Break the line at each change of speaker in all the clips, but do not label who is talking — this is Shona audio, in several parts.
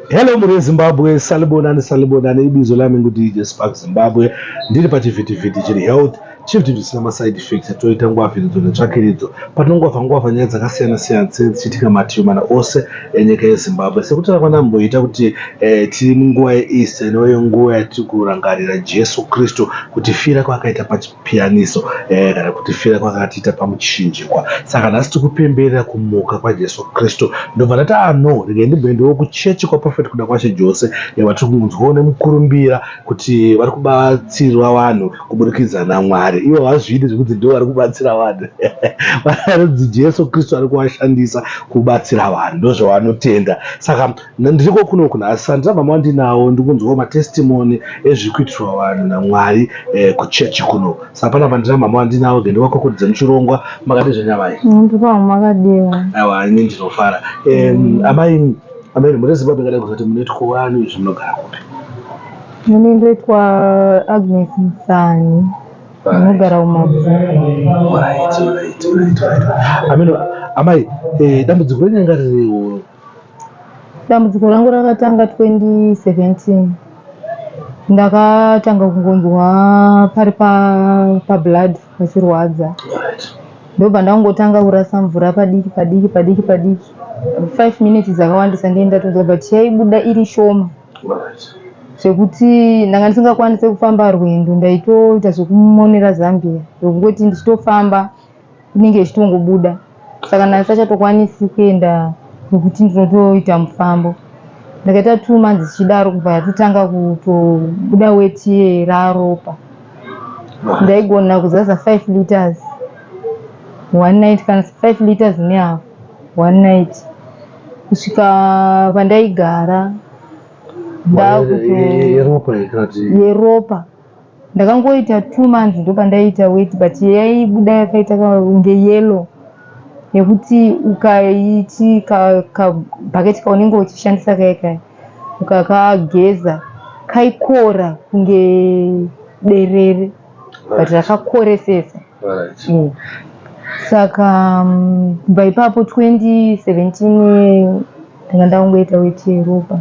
Hello mhuri yeZimbabwe, salibonani salibonani, ibizo lami nguDJ Spark Zimbabwe, ndiri pachivhitivhiti chiri health, chivhitivhiti chisina maside effects, toita ngwavhiridzo netsvakiridzo patinongwavha ngwavha nyaya dzakasiyana siyana dzinenge dzichiitika mativi mana ose enyika yeZimbabwe. Sekutaura kwandamboita kuti eh, tiri munguva yeEaster inova iyo nguva yatiri kurangarira Jesu Kristu kutifira kwaakaita pachipiyaniso eh, kana kutifira kwaakatiita pamuchinjikwa. Saka nhasi tiri kupemberera kumuka kwaJesu Kristu. Ndobva ndati ah no, regai ndimboendewo kuchechi kwaProphet Kudakwashe Jose eh, vatiri kunzwawo nemukurumbira kuti vari kubatsirwa vanhu kuburikidza naMwari. Ivo havazvidi zvekuti ndivo vari kubatsira vanhu. Vanonzi Jesu Kristu ari kuvashandisa kubatsira vanhu, ndozvavanotenda. Saka ndiriko kuno kunhasi, handina mama wandinawo, ndiri kunzwawo matestimony ezviri kuitirwa vanhu naMwari eh, kuchechi kuno. Saka panapa ndina mama wandinawo, ge ndivakokodze muchirongwa. Makadii zvenyu amai?
Ndiri makadiwa.
Aiwa, ini ndinofara. Amai, amai mune Zimbabwe ngadai kuzoti munoitwa wani izvi munogara kupi?
Ini ndoitwa Agnes Musani. Ndinogara kuMabvuku.
Alright. Ameno, amai, dambudziko renyu ranga ririwo.
Dambudziko rangu rakatanga 2017. Ndakatanga kungonzwa pari pablood pachirwadza. Ndobva ndangotanga kurasa mvura padiki padiki padiki padiki. 5 minutes dzakawandisa ndiye ndatonzwa but yaibuda iri shoma. Zvekuti ndanga ndisingakwanise kufamba rwendo, ndaitoita zvekumonera Zambia zvekungoti ndichitofamba inenge ichitongobuda, saka ndandisachatokwanisi kuenda kwekuti ndinotoita mufambo. Ndakaita 2 months zvichidaro kubva yatotanga kutobuda weti raropa. Ndaigona kuzaza 5 liters one night kana 5 liters nehalf one night kusvika pandaigara yeropa. Ndakangoita 2 months ndopandaiita weti, but yaibuda yakaita kunge yellow yekuti ukaiti kabhaketi kaunenge uchishandisa kaya kaya ukakageza kaikora kunge derere, but rakakoresesa. Saka kubva ipapo 2017 ndanga ndakungoita weti yeropa,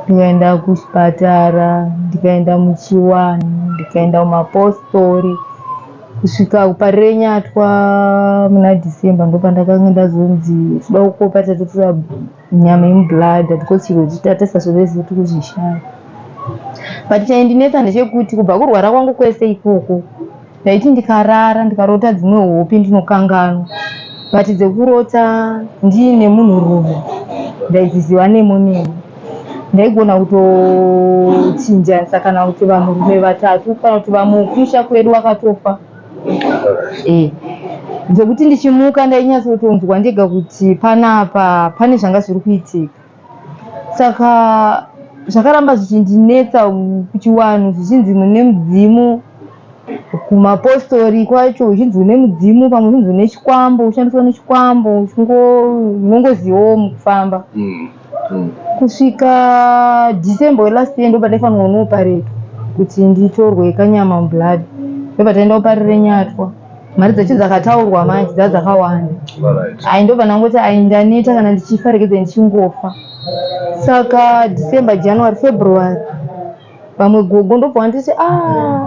ndikaenda kuchipatara, ndikaenda muchiwanhu, ndikaenda kumapostori kusvika kuParirenyatwa muna December, ndopandakanga ndazonzi toda kukopa tatotora nyama yemubladder because chiro tatarisa zvese tiri kuzvishaya. But chaindinetsa ndechekuti kubva kurwara kwangu kwese ikoko ndaiti ndikarara ndikarota dzimwe hope ndinokanganwa, but dzekurota ndiine munhurume ndaidziziva nemo nemo. Ndaigona kutochinjanisa kana kuti vanhurume vatatu kana kuti vamwe kumusha kwedu vakatofa. Zvekuti ndichimuka ndainyatsotonzwa ndega kuti panapa pane zvanga zviri kuitika. Saka zvakaramba zvichindinetsa kuchiwanhu zvichinzi mune mudzimu, kumapostori kwacho uchinzi une mudzimu, pamwe uchinzi une chikwambo, ushandiswa nechikwambo, unongozivawo mukufamba. Kusvika December welast year ndopandaifanirwa kunoopareta kuti nditorwe kanyama mublood, ndobva kuParirenyatwa. Mari dzacho dzakataurwa manje dzaa dzakawanda. Ai ndobva ndangoti ai ndaneta, kana ndichifa regedze ndichingofa. Saka December, January, February vamwe gogo ndobva vanditi, ah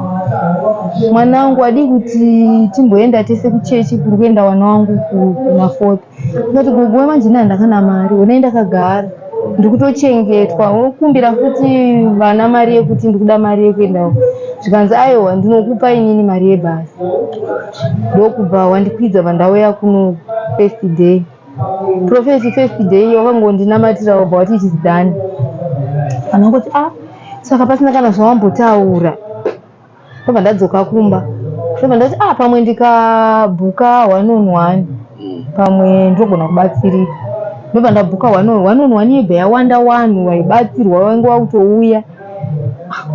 mwanangu, wadii kuti timboenda tese kuchechi kuri kuenda wana wangu kuna fourth. Ndikati, gogo, manje ini handakana mari, honai ndakagara ndiri kutochengetwa, wokumbira futi vana mari yekuti ndikuda mari yekuenda. Zvikanzi, aiwa, ndinokupa inini mari yebhasi. Ndokubva wandikwidza pandauya kuno first day. Prophet first day wakangondinamatira wabva wati it is done. Anongoti ah, saka pasina kana zvawambotaura. Ndobva ndadzoka kumba, ndobva ndati ah, pamwe ndikabhuka one on one pamwe ndogona kubatsirika. Ndobva ndabhuka one on one on one, yebva yawanda, vanhu vaibatsirwa vainge vakutouya.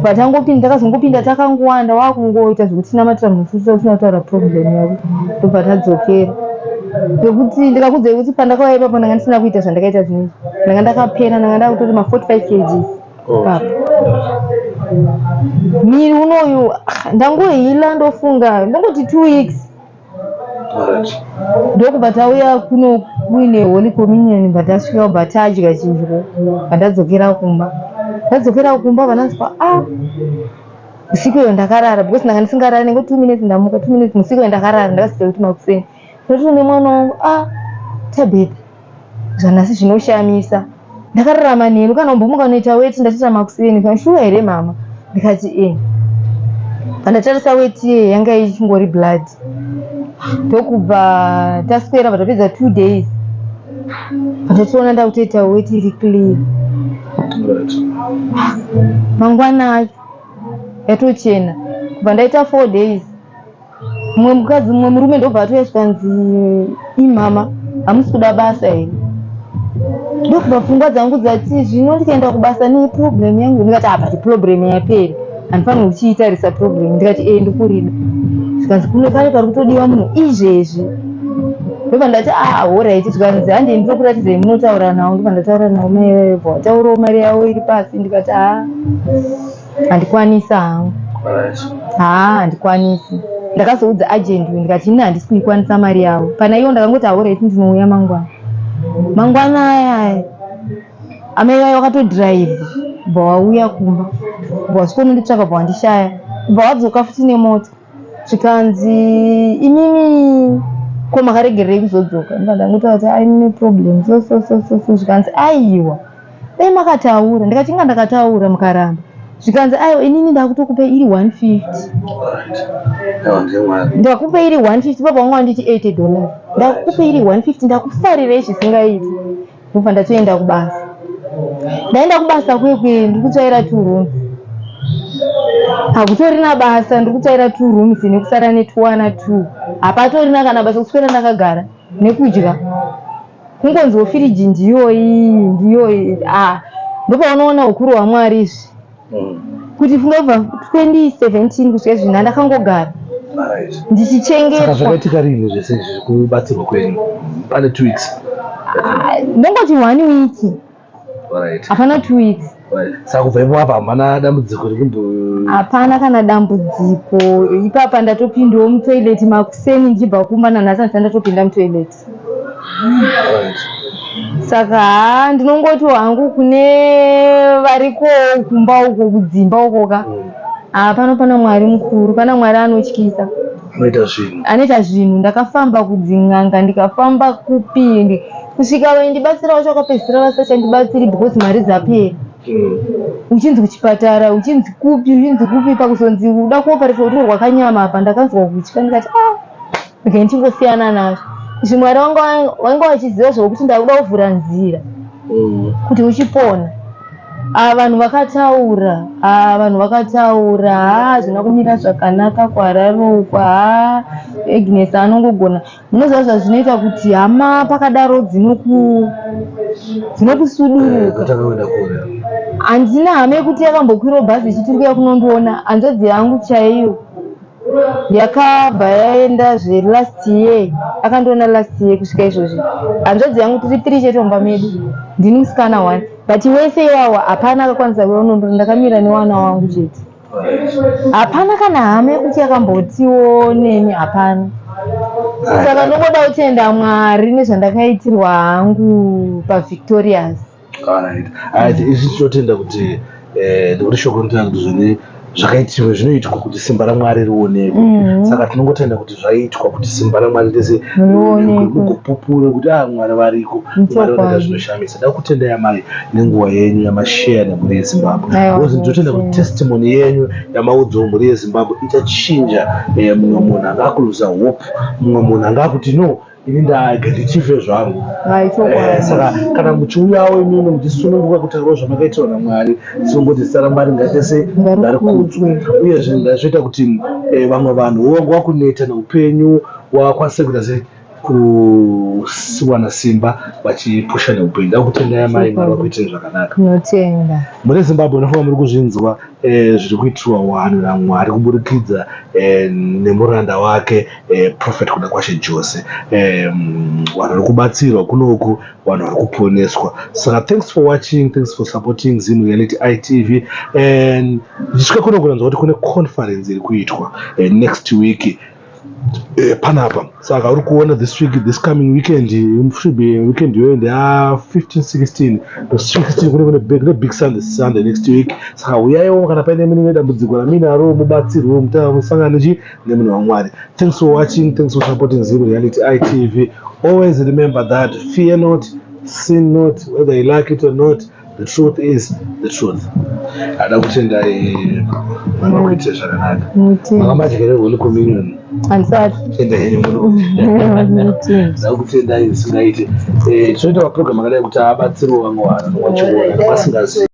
Patangopinda, takazongopinda takangowanda, wakungoita zvekutinamatira munhu usina kutaura problem yako. Ndobva tadzokera ngekuti ndikakudzai kuti pandakauya ipapo ndanga ndisina kuita zvandakaita zvinezvi, ndanga ndakapera, ndanga ndakutoti ma 45 kgs ipapo. Miri unoyu ndangohila, ndofunga ndongoti 2 weeks ndokubva tauya kuno. Muine Holy Communion bva tasvika bva tadya chidyo bva ndadzokera kumba. Ndadzokera kumba bva ndanzwa ah usiku iyo ndakarara because ndanga ndisingarari nenge 2 minutes ndamuka 2 minutes. Usiku iyo ndakarara, ndakazita kuti makuseni ndoti nemwana wangu, "Ah, Tabetha, zvanhasi zvinoshamisa. Ndakarara manheru, kana umbomuka unoita weti. Ndatoita makuseni." "Shuwa here, mama?" Ndikati, "E." Pandatarisa weti iye yanga ichingori blood. Ndokubva taswera, bva tapedza 2 days, pandatoona ndakutoita weti iri clear. Mangwana acho yatochena. Kubva ndaita 4 days, mumwe mukadzi, mumwe murume ndobva atouya, zvikanzi, "Imama, hamusi kuda basa here?" Ndokubva pfungwa dzangu dzati, "Zvino ndikaenda kubasa neproblem yangu?" Ndikati, "Apa ti problem yapera, handifaniri kuchiitarisa problem." Ndikati, "E, ndikurida." Zvikanzi, "Kune kare pari kutodiwa munhu izvezvi." Ndobva ndati, "Ah, alright." Zvikanzi, "Handei ndinokuratidzai munotaura nawo." Ndobva ndataura nawo mai vayo, bva vataurawo mari yavo iri pasi. Ndikati, "Haa, handikwanisi hangu." Haa, handikwanisi. Ndakazoudza agent uyu, ndikati, "Ini handisi kuikwanisa mari yavo." Pana iwo ndakangoti, "Alright, ndinouya mangwana." Mangwana aya aya amai vayo vakatodhiraivha, bva wauya kumba, bva wasvika unonditsvaka, bva wandishaya, bva wadzoka futi nemota. Zvikanzi, "Imimi ko makaregererei kuzodzoka?" Ndibva ndangotaura kuti aine problem, so so so so so. Zvikanzi, "Aiwa, dai makataura." Ndikati, "Inga ndakataura mukaramba." Zvikanzi, "Aiwa, inini ndakutokupa iri 150." "Ndakupa iri 150." Baba vangu vanditi $80. "Ndakupa iri 150, ndakufarirei zvisingaiti." Ndobva ndatoenda kubasa. Ndaenda kubasa kwekwe, ndiri kutsvaira two rooms, hakutorina basa. Ndiri kutsvaira two rooms nekusara netuwana two, hapatorina kana basa. Kuswera ndakagara nekudya, kungonziwo firiji ndiyoyi, ndiyoyi. Ah, ndopaunoona ukuru hwaMwari izvi, kuti funga kubva 2017 kusvika zvino handakangogara
Saka
ndichishengetwa.
Zvakaitika rini zvese izvi zvekubatsirwa kwenyu? Pane 2 weeks?
Ah, ndongoti one week. Hapana 2 weeks.
Saka kubva ipo apa hamana dambudziko rekumbo?
Hapana kana dambudziko. Ipapa ndatopindawo mutoilet makuseni ndichibva kumba. Nanhasi handisati ndatopinda mutoilet. Saka haa, ndinongoti hangu kune variko kumba uko, kudzimba uko ka, haa, pano pana Mwari mukuru, pana Mwari anotyisa.
Anoita zvinhu.
Anoita zvinhu. Ndakafamba kudzin'anga, ndikafamba kupindi, kusvika vaindibatsira vacho vakapedzisira vasachandibatsiri because mari dzapera. Uchinzi kuchipatara, uchinzi kupi, uchinzi kupi, pakuzonzi uda kuoparesa utorwa kanyama apa, ndakanzwa kutya. Ndikati, "Ah, regai ndingosiyana nazvo izvi." Mwari vanga vachiziva zvokuti ndakuda kuvhura nzira kuti uchipona. Ava vanhu vakataura, aa, vanhu vakataura, haa, hazvina kumira zvakanaka kuHarare uko. Haa, Agnes anongogona. Munoziva zvazvinoita kuti hama pakadaro dzinokusuduruka.
Kutanga kuenda kure.
Handina hama yekuti yakambokwirawo bhazi ichiti kuya kunondiona. Hanzvadzi yangu chaiyo yakabva yaenda zvelast year, akandiona last year. Kusvika izvozvi hanzvadzi yangu tiri tiri chete mumba medu, ndini musikana one, but wese iwawo hapana akakwanisa kuya unondiona. Ndakamira newana wangu chete. Hapana kana hama yekuti yakambotiwo neni, hapana. Saka ndongoda kutenda Mwari nezvandakaitirwa hangu paVictorious.
Alright, isu tinotenda kuti nekuti shoko rinotaura kuti zvone zvakaitiwe zvinoitwa kuti simba raMwari rionekwe. Saka tinongotenda kuti zvaitwa kuti simba raMwari rese
rionekwe.
Mugopupure kuti a, Mwari variko, Mwari vanoita zvinoshamisa. Da kutenda yamai nenguva yenyu yamasheya nemhuri yeZimbabwe.
Aiwa,
because ndinotenda kuti
ndinotenda.
Testimony yenyu yamaudzawo mhuri yeZimbabwe ichachinja mumwe munhu anga akuluza hope, mumwe munhu anga akuti, "No, ini ndaga ndichife zvangu." Saka kana muchiuyawo imimi muchisununguka kutaurawo zvamakaitirwa naMwari, tinongoti zita raMwari ngaitese ngarikudzwe. Uyezve ndazvoita kuti vamwe vanhu wanga wakuneta neupenyu wakwanise kuita sei, kuwana simba vachipusha neupenyu. Ndakutendai amai, Mwari vakuitire zvakanaka.
Tinotenda.
Mune Zimbabwe, unofanira muri kuzvinzwa zviri kuitirwa vanhu naMwari kuburikidza nemuranda wake Prophet Kudakwashe Jose. Vanhu vari kubatsirwa kunoku, vanhu vari kuponeswa. Saka thanks for watching, thanks for supporting Zim Reality ITV. And ndichisvika kuno kunanzwa kuti kune conference iri kuitwa next week. Panapa saka uri kuona this week, this coming weekend, should be weekend iyoyo ndeya 15 16, 16 kune big Sunday, Sunday next week. Saka uyaiwo kana paine munenge dambudziko raminaro, mubatsirwe, musangane chi nemunhu waMwari. Thanks for watching, thanks for supporting Zim Reality ITV. Always remember that fear not, sin not, whether you like it or not, the truth is the truth. Ada kutendai, vanokuitira zvakanaka. Makamadyere Holy Communion?
Handisati.
Tenda henyu muno. Ndakutendai zvisingaite. Tinoita maprogram akadai kuti abatsirewo vamwe vanhu vachiona vasingazivi.